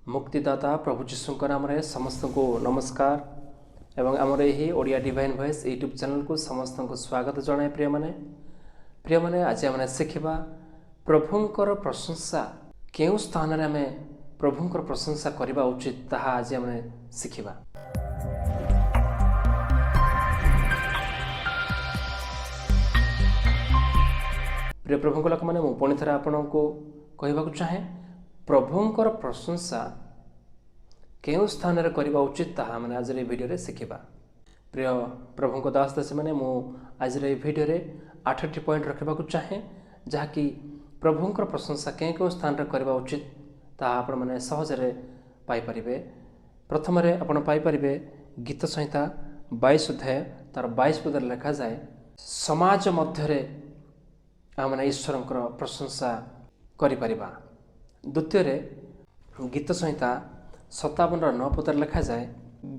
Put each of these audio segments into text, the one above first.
ମୁକ୍ତିଦାତା ପ୍ରଭୁ ଯୀଶୁଙ୍କ ନାମରେ ସମସ୍ତଙ୍କୁ ନମସ୍କାର ଏବଂ ଆମର ଏହି ଓଡ଼ିଆ ଡିଭାଇନ୍ ଭଏସ୍ ୟୁଟ୍ୟୁବ୍ ଚ୍ୟାନେଲକୁ ସମସ୍ତଙ୍କୁ ସ୍ୱାଗତ ଜଣାଏ। ପ୍ରିୟମାନେ, ପ୍ରିୟମାନେ, ଆଜି ଆମେ ଶିଖିବା ପ୍ରଭୁଙ୍କର ପ୍ରଶଂସା, କେଉଁ ସ୍ଥାନରେ ଆମେ ପ୍ରଭୁଙ୍କର ପ୍ରଶଂସା କରିବା ଉଚିତ, ତାହା ଆଜି ଆମେ ଶିଖିବା। ପ୍ରିୟ ପ୍ରଭୁଙ୍କ ଲୋକମାନେ, ମୁଁ ପୁଣି ଥରେ ଆପଣଙ୍କୁ କହିବାକୁ ଚାହେଁ, ପ୍ରଭୁଙ୍କର ପ୍ରଶଂସା କେଉଁ ସ୍ଥାନରେ କରିବା ଉଚିତ, ତାହା ଆମେ ଆଜିର ଏହି ଭିଡ଼ିଓରେ ଶିଖିବା। ପ୍ରିୟ ପ୍ରଭୁଙ୍କ ଦାସ ଦାସୀମାନେ, ମୁଁ ଆଜିର ଏହି ଭିଡ଼ିଓରେ ଆଠଟି ପଏଣ୍ଟ ରଖିବାକୁ ଚାହେଁ, ଯାହାକି ପ୍ରଭୁଙ୍କର ପ୍ରଶଂସା କେଉଁ କେଉଁ ସ୍ଥାନରେ କରିବା ଉଚିତ, ତାହା ଆପଣମାନେ ସହଜରେ ପାଇପାରିବେ। ପ୍ରଥମରେ ଆପଣ ପାଇପାରିବେ ଗୀତ ସଂହିତା 22 ଅଧ୍ୟାୟ ତାର 22 ପଦରେ ଲେଖାଯାଏ, ସମାଜ ମଧ୍ୟରେ ଆମେମାନେ ଈଶ୍ୱରଙ୍କର ପ୍ରଶଂସା କରିପାରିବା। ଦ୍ୱିତୀୟରେ ଗୀତ ସଂହିତା 57ର 9 ପଦରେ ଲେଖାଯାଏ,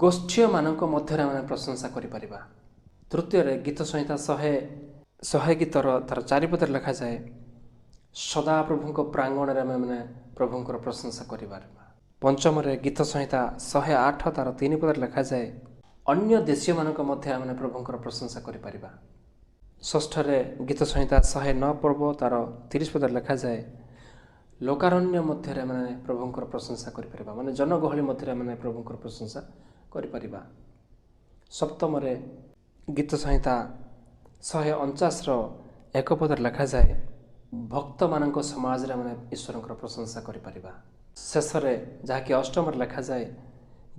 ଗୋଷ୍ଠୀୟମାନଙ୍କ ମଧ୍ୟରେ ଆମେ ପ୍ରଶଂସା କରିପାରିବା। ତୃତୀୟରେ ଗୀତ ସଂହିତା 100 ଗୀତର ତାର 4 ପଦରେ ଲେଖାଯାଏ, ସଦାପ୍ରଭୁଙ୍କ ପ୍ରାଙ୍ଗଣରେ ଆମେମାନେ ପ୍ରଭୁଙ୍କର ପ୍ରଶଂସା କରିପାରିବା। ପଞ୍ଚମରେ ଗୀତ ସଂହିତା 108 ତାର 3 ପଦରେ ଲେଖାଯାଏ, ଅନ୍ୟ ଦେଶୀୟମାନଙ୍କ ମଧ୍ୟରେ ଆମେ ପ୍ରଭୁଙ୍କର ପ୍ରଶଂସା କରିପାରିବା। ଷଷ୍ଠରେ ଗୀତ ସଂହିତା 109 ପର୍ବ ତାର 30 ପଦରେ ଲେଖାଯାଏ, ଲୋକାରଣ୍ୟ ମଧ୍ୟରେ ଆମେ ପ୍ରଭୁଙ୍କର ପ୍ରଶଂସା କରିପାରିବା, ମାନେ ଜନଗହଳି ମଧ୍ୟରେ ଆମେ ପ୍ରଭୁଙ୍କର ପ୍ରଶଂସା କରିପାରିବା। ସପ୍ତମରେ ଗୀତ ସଂହିତା 149ର 1 ପଦରେ ଲେଖାଯାଏ, ଭକ୍ତମାନଙ୍କ ସମାଜରେ ଆମେ ଈଶ୍ୱରଙ୍କର ପ୍ରଶଂସା କରିପାରିବା। ଶେଷରେ ଯାହାକି ଅଷ୍ଟମରେ ଲେଖାଯାଏ,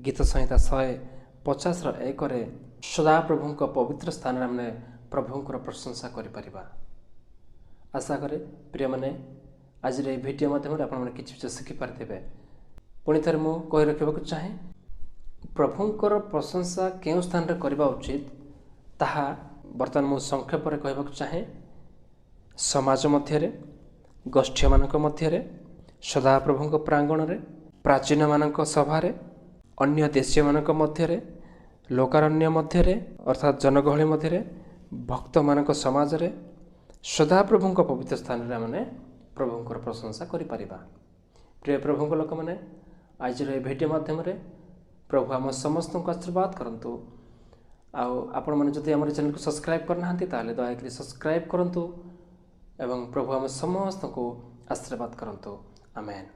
ଗୀତ ସଂହିତା 150ର 1ରେ ସଦାପ୍ରଭୁଙ୍କ ପବିତ୍ର ସ୍ଥାନରେ ଆମେ ପ୍ରଭୁଙ୍କର ପ୍ରଶଂସା କରିପାରିବା। ଆଶା କରେ ପ୍ରିୟମାନେ, ଆଜିର ଏହି ଭିଡ଼ିଓ ମାଧ୍ୟମରେ ଆପଣମାନେ କିଛି କିଛି ଶିଖିପାରିଥିବେ। ପୁଣି ଥରେ ମୁଁ କହି ରଖିବାକୁ ଚାହେଁ, ପ୍ରଭୁଙ୍କର ପ୍ରଶଂସା କେଉଁ ସ୍ଥାନରେ କରିବା ଉଚିତ, ତାହା ବର୍ତ୍ତମାନ ମୁଁ ସଂକ୍ଷେପରେ କହିବାକୁ ଚାହେଁ। ସମାଜ ମଧ୍ୟରେ, ଗୋଷ୍ଠୀମାନଙ୍କ ମଧ୍ୟରେ, ସଦାପ୍ରଭୁଙ୍କ ପ୍ରାଙ୍ଗଣରେ, ପ୍ରାଚୀନମାନଙ୍କ ସଭାରେ, ଅନ୍ୟ ଦେଶୀୟମାନଙ୍କ ମଧ୍ୟରେ, ଲୋକାରଣ୍ୟ ମଧ୍ୟରେ ଅର୍ଥାତ୍ ଜନଗହଳି ମଧ୍ୟରେ, ଭକ୍ତମାନଙ୍କ ସମାଜରେ, ସଦାପ୍ରଭୁଙ୍କ ପବିତ୍ର ସ୍ଥାନରେ ଆମେ ପ୍ରଭୁଙ୍କର ପ୍ରଶଂସା କରିପାରିବା। ପ୍ରିୟ ପ୍ରଭୁଙ୍କ ଲୋକମାନେ, ଆଜିର ଏହି ଭିଡ଼ିଓ ମାଧ୍ୟମରେ ପ୍ରଭୁ ଆମ ସମସ୍ତଙ୍କୁ ଆଶୀର୍ବାଦ କରନ୍ତୁ। ଆଉ ଆପଣମାନେ ଯଦି ଆମର ଚ୍ୟାନେଲକୁ ସବସ୍କ୍ରାଇବ୍ କରିନାହାନ୍ତି, ତାହେଲେ ଦୟାକରି ସବସ୍କ୍ରାଇବ୍ କରନ୍ତୁ ଏବଂ ପ୍ରଭୁ ଆମ ସମସ୍ତଙ୍କୁ ଆଶୀର୍ବାଦ କରନ୍ତୁ। ଆମେନ୍।